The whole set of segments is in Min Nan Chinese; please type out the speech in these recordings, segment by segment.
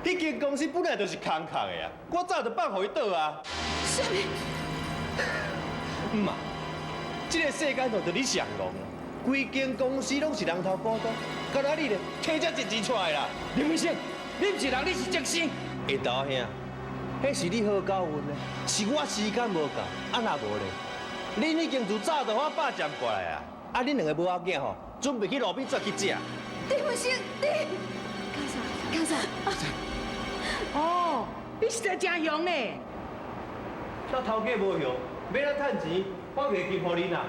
彼間公司本來就是空殼的啊，我早就放予伊倒啊。啥物？毋嘛，這個世間上就你上戇啦，規間公司攏是人頭股東，干焦你咧，提這一錢出來啦。林醫生，你毋是人，你是畜生。會豆兄，彼是你好夠運咧，是我時間無夠，啊若無咧，恁已經自早就我霸佔過來啊！啊，恁兩個母仔囝吼，準備去路邊做去食。林醫生，你，教授，教授。哦，你實在真凶呢。那頭家無用，欲咱趁錢，我袂金予恁啦。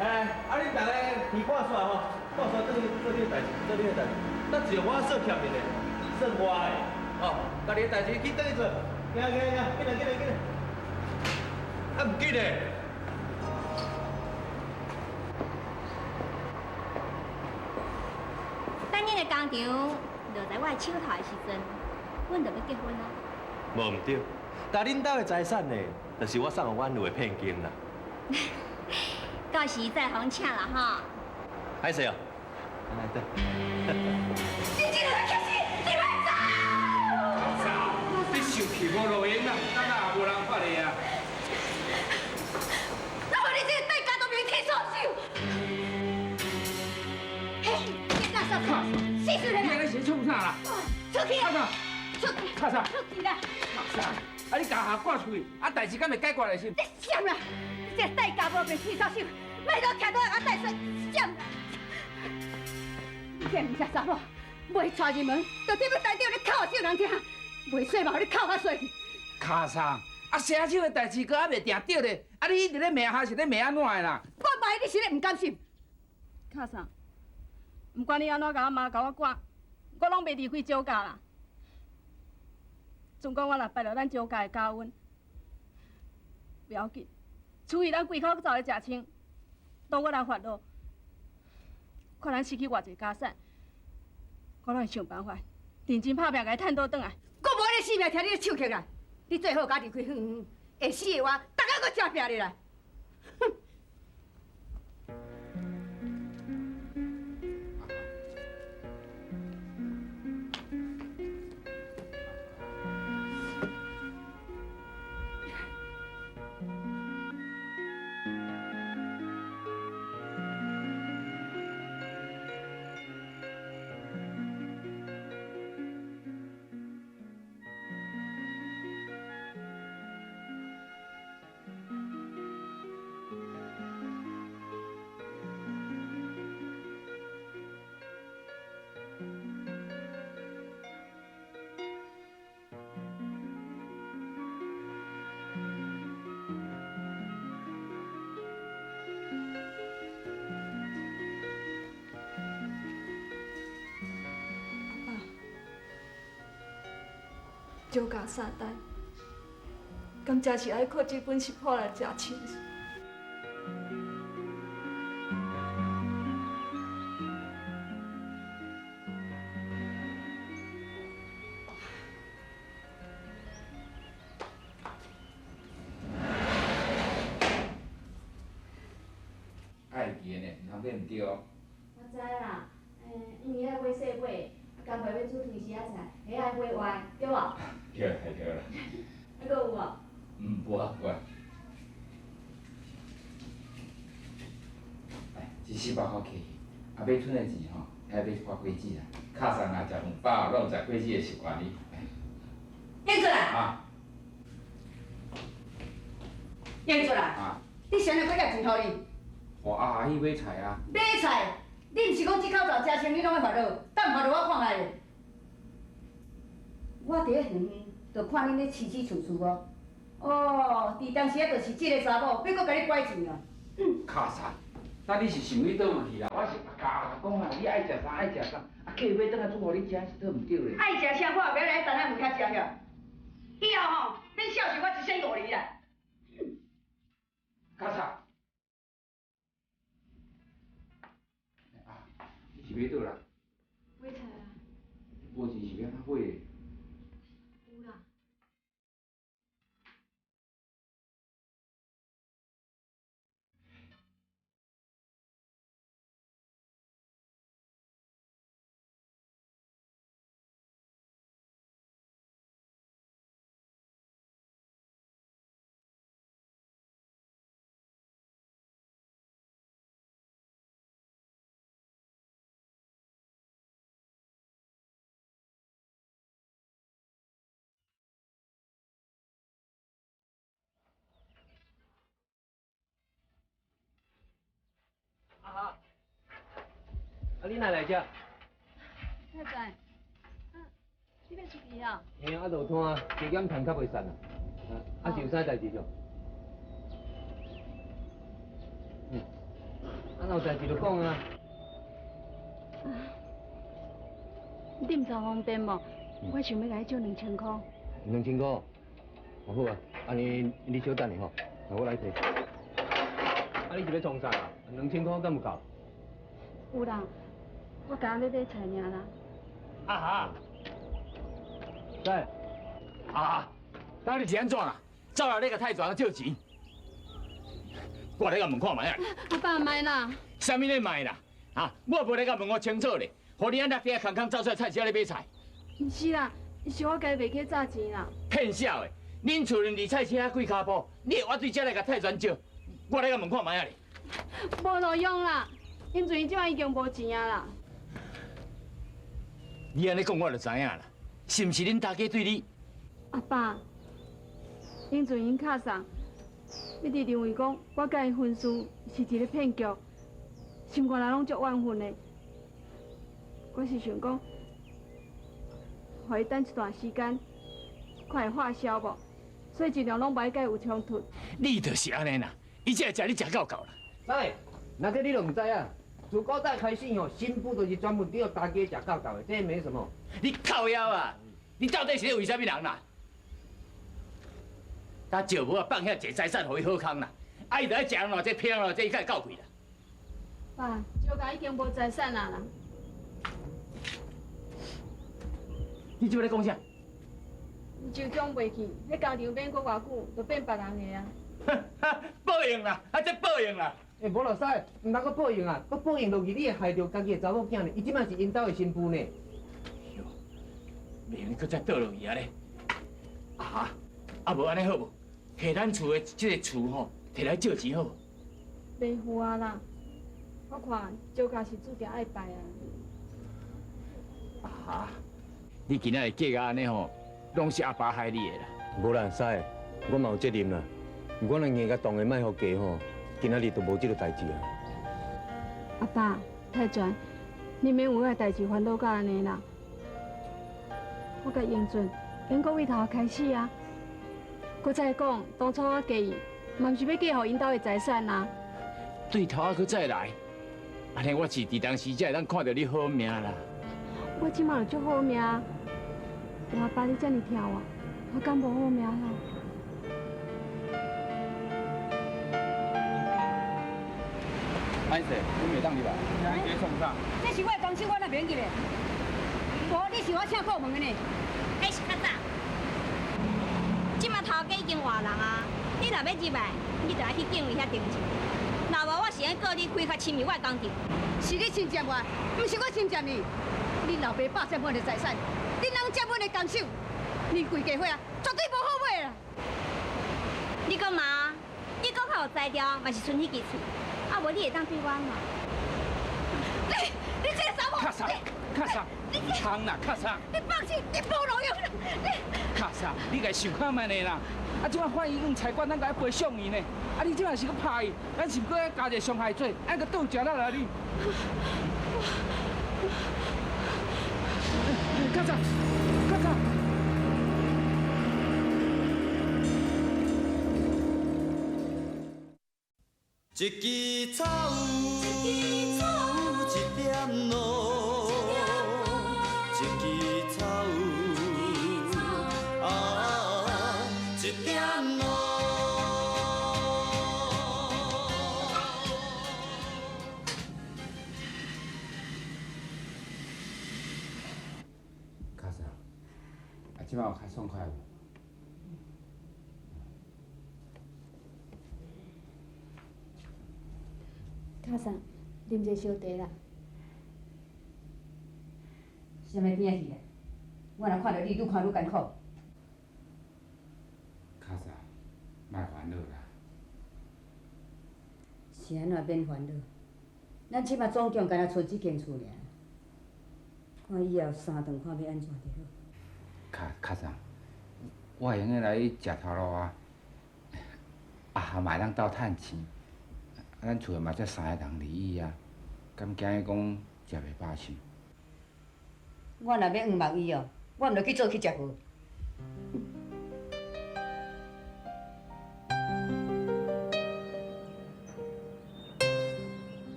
哎，啊恁逐个耳看煞吼，看煞做做恁的代誌，做恁的代誌。那只有我算欠恁的，算我的。哦，家己的代誌去轉去做，行行行，緊來緊來緊來。啊，毋緊嘞。等恁的工廠落在我的手頭的時陣，阮就欲結婚啊。無毋對，但恁兜的財產呢，就是我送予阮女的聘金啦。到時再予阮請啦吼。歹勢哦，來對。你這個去死！你莫走！走！你受氣無路用啦，等下也無人發你啊。我予你這個代價都袂天所手。嘿，你幹啥？死死你按呢是創啥啦？出去啊！出去！卡啥？出去啦！卡啥？啊！你共下趕出去，啊，代誌敢會解決來是？你閃啦！你這個代價無袂天所手，莫閣徛佇我代說閃啦！你這毋是查某，袂娶入門，就踮咧台頂咧哭小人聽，袂說嘛，予你哭較衰去。卡啥？啊，寫手的代誌閣猶未定著咧，啊，你一直咧罵下是咧罵按怎的啦？我罵你是咧毋甘心。卡啥？毋管你按怎共我媽共我趕，我攏袂離開周家啦。總講我若敗著咱周家的家運，袂要緊，處理咱規口罩的食穿，當我來煩惱。看咱失去偌濟家產，我攏會想辦法，認真拍拼，共伊趁倒轉來。我無你性命聽你咧唱曲啦！你最好共我離開遠遠，會死的話，逐家閣食拼咧啦！哼！阿爸，周家三代，敢真是愛靠這本食譜來食親？愛記的呢，毋通買毋對哦。我知啦，欸，黃魚愛買細尾，啊，干貝欲煮湯絲仔菜，蝦愛買歪，對無？對啦，對啦。啊，閣有無？嗯，無啊，無啊。來，這400箍摕去，啊，買賰的錢吼，愛買一寡果子啦。較早若食飯飽，攏有食果子的習慣哩。英出來。啊。英出來。啊。你啥人閣遐錢予你？哦，啊，去買菜啊。買菜？你毋是講這口罩食穿，你攏愛煩惱？等煩惱我看覓咧。我佇咧遠遠就看恁咧起起厝厝哦。哦，佇當時啊，就是這个查某，欲閣共你拐錢哦。卡啥？那你是想去佗位去啦？我是共講啊，你愛食啥愛食啥，啊，客欲轉來煮予你食是倒毋對咧。愛食啥，我後壁來等下有遐食遐。以後吼，免孝順我一生五年啦。卡啥？啊，你是欲佗啦？買菜啊。無錢是欲按怎買的？有啦。阿哈，啊你哪来遮？太太，啊，你欲出去啊？嘿啊，落摊加减趁较袂散啊。啊，是有啥代志著？嗯，啊，若有代志就讲啊。你毋知方便无？我想欲共你借2000箍。2000箍？哦好啊，按呢你小等下吼，我来提。啊，你是欲创啥啊？2000箍敢有够？有啦，我敢若欲买菜尔啦。阿哈，对，阿哈，那你是按怎啦？走来你共泰全借钱，我来共问看觅啊。阿爸莫啦。啥物咧莫啦？啊，我无来共问我清楚咧，予你按那底空空走出来菜市仔咧买菜。毋是啦，是我家袂记扎钱啦。骗痟的！恁厝人离菜市仔几跤步，你会我对遮来共泰全借？我来共问看觅啊咧。无路用啦，因阵伊这摆已经无钱啊啦。你按呢讲，我就知影啦，是毋是恁大家对你？阿爸，英俊𪜶敲捒，一直认为讲我佮伊婚事是一个骗局，心肝内拢足怨恨的。我是想讲，予伊等一段时间，看会化消无，所以尽量拢无爱佮伊有冲突。你就是按呢啦，伊才会食你食够够啦。师，那这你都毋知影，自古早开始吼，新妇就是专门对大家食够够的，这没什么。你靠腰啊！你到底是咧为啥物人啦？他石无啊放遐济财产，予伊好康啦，啊伊就爱食人偌济，骗人偌济，伊才会够气啦。爸，石家已经无财产啊啦。你这咧讲啥？就奖袂去，彼工厂免阁偌久，就变别人的啊。报应啦！啊，这报应啦！欸，无老师，毋通阁报应啊！阁报应落去，你会害著家己的查某囝呢。伊这摆是𪜶兜的新妇呢。哟，袂用阁再倒落去啊咧！啊，啊无按呢好无？摕咱厝的这个厝吼，摕来借钱好无？袂赴啊啦！我看石家是注定爱败啊。啊，你今仔日计较按呢吼，拢是阿爸害你的啦。无啦，师，我嘛有责任啦。我若硬共挡的，莫予嫁吼，今仔日就无这个代志啊。阿爸，泰全，你免为我的代志烦恼到按呢啦。我佮英俊，免阁为头开始啊。阁再讲，当初我嫁伊，嘛毋是欲嫁予𪜶兜的财产啊。对头仔阁再来，按呢我是伫当时才会当看著你好命啦。我这马就足好命，有阿爸你遮尔疼我，我敢无好命啦？歹势，阮袂当入来。你创啥？这是我的工厂，我哪免入来？无，你是我请过门的呢。彼是较早。这马头家已经换人啊，你若欲入来，你就爱去警卫遐登记。若无，我是按告你开较侵入我的工厂。是你侵占我，毋是我侵占你。恁老爸霸占阮的财产，恁翁占阮的工厂，恁规家伙啊，绝对无好尾啦！你讲嘛？你讲较有才调，嘛是賰彼支喙。啊，无你会当对我按怎？你这个查某！卡啥？卡啥？毋通啦，卡啥？你放心，你无路用啦！你卡啥？你家想看觅呢啦？啊，这摆法院已经裁决，咱共伊赔偿伊呢。啊，你这摆是阁拍伊，咱是阁爱加一个伤害罪，爱阁倒食力啦你。卡啥？卡啥？一支草，一点露，一支草，啊，一点露。卡啥？啊，这摆有较爽快无？卡桑，啉一个烧茶啦。啥物变去啊？我若看著你，愈看愈艰苦。卡桑，莫烦恼啦。是按怎免烦恼？咱这马总共干焦賰这间厝尔，看以后三顿看欲按怎就好。卡桑，我会用得来食头路啊，啊，嘛会当斗趁钱。啊，咱厝內嘛才三个人而已啊，敢驚伊講食袂飽是？我若欲冤枉伊哦，我毋著去做去食無。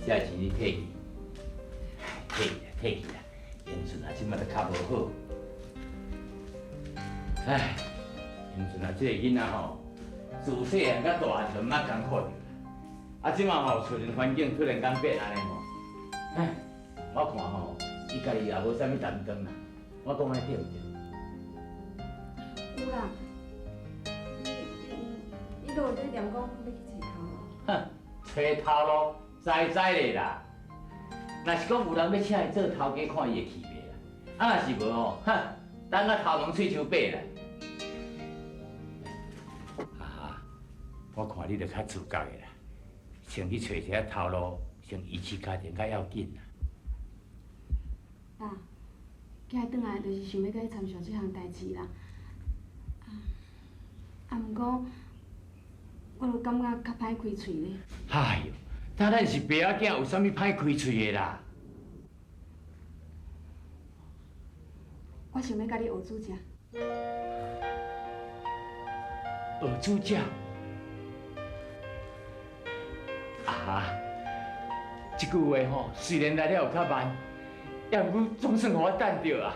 這錢你退去，退去啦，退去啦。英俊啊，這馬都較無好。唉，英俊啊，這個囡仔吼，自細漢到大漢就毋捌艱苦著啦。啊，這馬吼厝內環境突然間變按呢吼，唉，我看吼，伊家己也無啥物擔當啦。我講按呢對毋對？有啦，伊都有咧念講欲去揣頭路。哼，揣頭路。知知咧啦，若是講有人欲請伊做頭家，看伊會去袂啦？啊，若是無吼，哼，等甲頭毛喙鬚白啦。啊，我看你著較自覺的啦，先去揣一下頭路，先維持家庭較要緊啦。爸，今日轉來就是想欲佮你參詳這項代誌啦。啊，毋過我就感覺較歹開喙咧。哎喲！但咱是爸仔囝，有啥物歹開喙的啦？我想欲佮你學煮食。學煮食？啊，這句話吼，雖然來了有較慢，也毋過總算予我等著啊！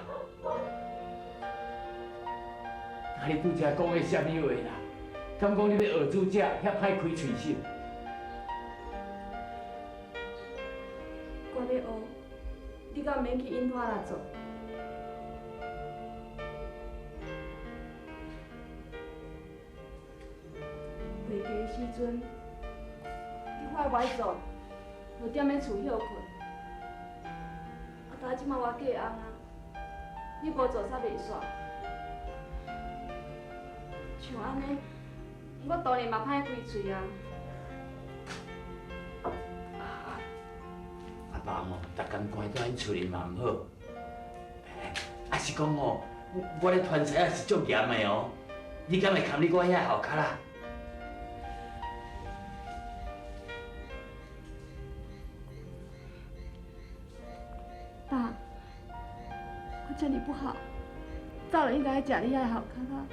啊，你拄才講的啥物話啦？敢講你欲學煮食，遐歹開喙舌？我欲學，你敢免去引我來做？未嫁的时阵，你看我爱做，就踮咧厝歇困。啊，但这摆我嫁翁啊，你无做煞袂煞。像按呢，我当然嘛歹开喙啊。阿爸吼，逐工关在阮厝里嘛毋好。啊是讲吼，我咧传菜也是足严的哦。你敢会堪你我遐后跤啦？爸，我这里不好，早就应该食你遐后跤啦。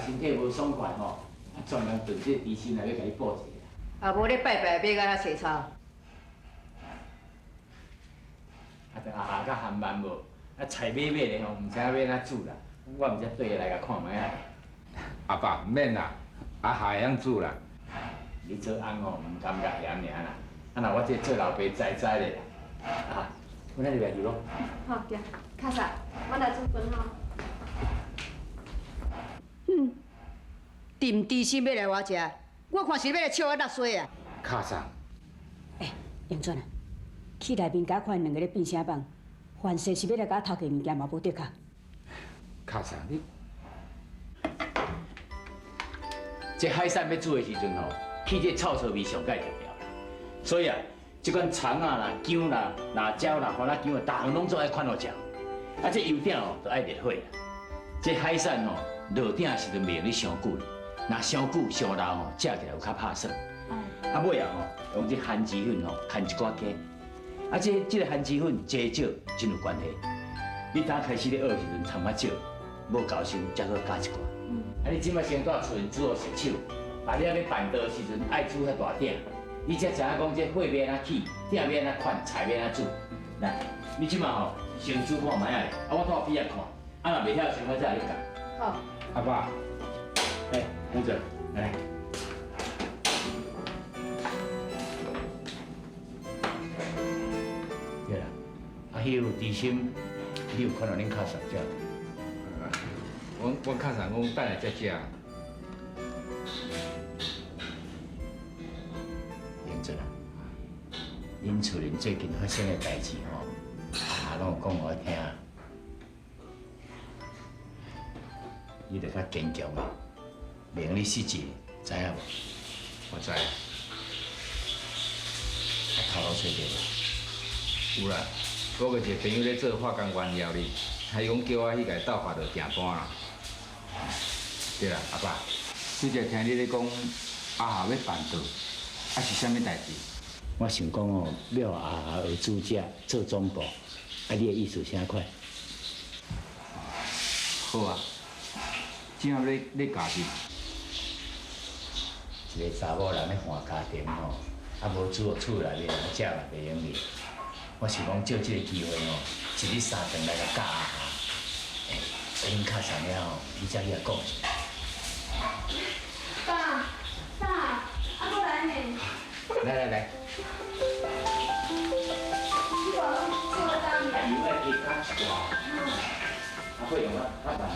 身體無爽快吼，啊，專人燉這個豬心來欲共你補一下。啊，無咧拜拜，欲按怎洗臭？啊，就阿下較含慢無？啊，菜買買咧吼，毋知影欲按怎煮啦。我毋才綴來共看覓仔。阿爸，毋免啦，阿下會曉煮啦。你做翁吼，毋感覺嫌爾啦。啊，若我這做老爸知知咧啦。啊，阮來入來去無？好，行，卡嫂，阮來煮飯吼。嗯，沉豬心欲來我食，我看是欲來笑我落衰啊！卡桑。欸，英俊啊，去內面共我看𪜶兩个咧變啥蠓，凡勢是欲來共我偷摕物件嘛無的確。卡桑，你這海產欲煮的時陣吼，去這臭臭味上蓋重要啦。所以啊，這款蔥仔啦、薑啦、辣椒啦、番仔薑啊，逐項攏總愛款好食。啊，這油鼎哦，就愛熱火啦。這海產吼，落鼎的時陣袂用咧傷久，若傷久傷老吼，食起來有較拍爽。啊，尾仔吼，用這番薯粉吼，牽一寡雞。啊，這個番薯粉濟少真有關係。你打開始咧學的時陣摻較少，無夠時才閣加一寡。啊，你這擺先蹛厝煮予熟手，啊，你仔欲辦桌的時陣愛煮遐大鼎，你才知影講這火欲按怎起，鼎欲按怎款，菜欲按怎煮。來，你這擺吼先煮看覓仔咧，啊，我蹛邊仔看，啊，若袂曉時，我再來你教。好。阿爸，欸，洪总，來。對啦，啊，彼有豬心，你有看到恁較嫂食？阮较早讲等下才食。英俊啊，恁厝里最近发生的代志吼，阿拢有讲予我听。你著较坚强的，袂用你失志，知影无？我知。啊，头路揣著无？有啦，我有一个朋友咧做化工原料哩，伊讲叫我去共伊斗发落订单啦。对啦，阿爸，拄才听你咧讲阿豪欲办桌，啊是啥物代志？我想讲哦，欲阿豪学煮食，做总部，啊，你的意思啥款？好啊，这下咧咧教伊。一个查某人咧换家庭吼，啊无煮予厝内面人食嘛袂用哩。我想讲借这个机会吼，一日三顿来共教阿豪。欸，恁较啥了吼，你才去共讲一下。爸，爸，啊，过来呢。来来来。你话讲做当油爱加加一寡，啊，会用啊，较慢好。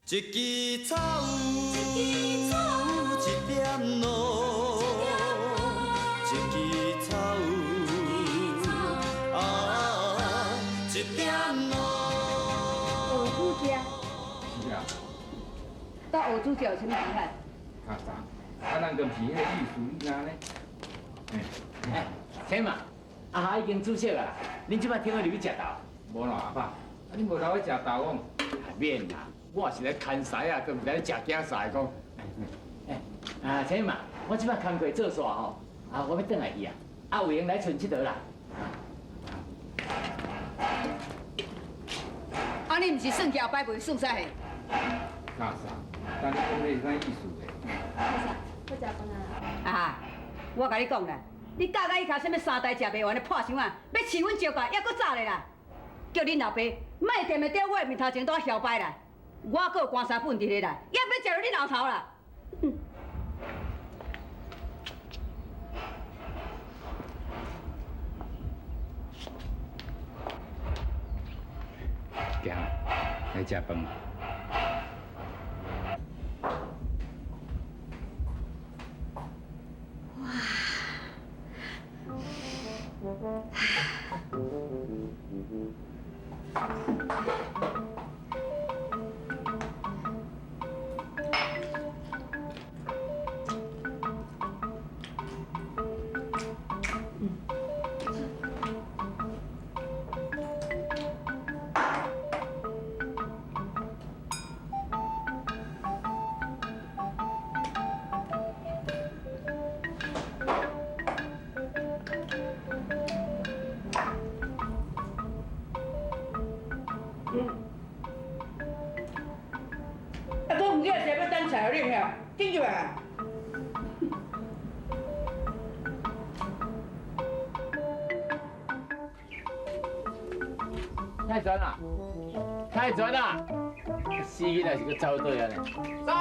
一支草，一点露，一支草，啊，一点露。学煮食。是啊。到学煮食有啥物厉害？较早，啊，咱敢是彼个意思，你若呢？哎，天嘛，阿豪已经煮熟啊，恁这摆听我入去食豆？无啦，阿爸，啊你无留去食豆讲？免啦，我是来牵师啊，阁毋是来食囝婿讲。哎，啊，天嘛，我这摆工课做煞吼，啊，我欲转来去啊，啊，有闲来厝佚佗啦。啊，你毋是算计后摆袂算啥嘿？教啥？但你讲这是啥意思咧？去食饭啊！啊，我共你讲啦，你教甲伊尻啥物三代食袂完的破箱仔，欲饲阮招待，抑阁早咧啦！叫恁老爸莫踮会伫我的面头前拄仔嚣摆啦，我阁有棺材本伫咧啦，也欲食落恁后头啦！行，来食饭。啊，阁唔记得是欲等菜予恁遐，紧入来啊！太全啊！太全啊！死囡仔是阁走佗啊呢？走！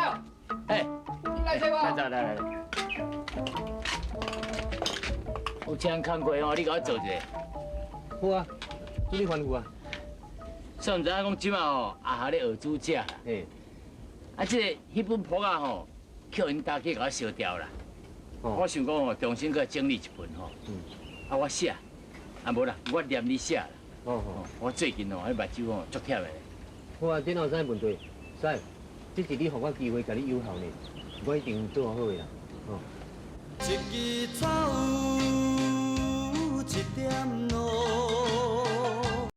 哎，你来找我。来来来来。有请工课吼，你共我做一下。好啊，做你吩咐啊。煞毋知影讲这马吼，阿豪咧学煮食啦。嘿。啊，这个彼本簿仔吼，去予𪜶兜去共我烧掉啦。我想讲吼，重新阁整理一份吼。啊，我写，啊无啦，我念你写啦。哦哦。我最近吼，彼目睭吼足忝的。好啊，这哪有啥问题？师，这是你予我机会，共你友好呢，我一定做好的啦。哦。一支草，一点露，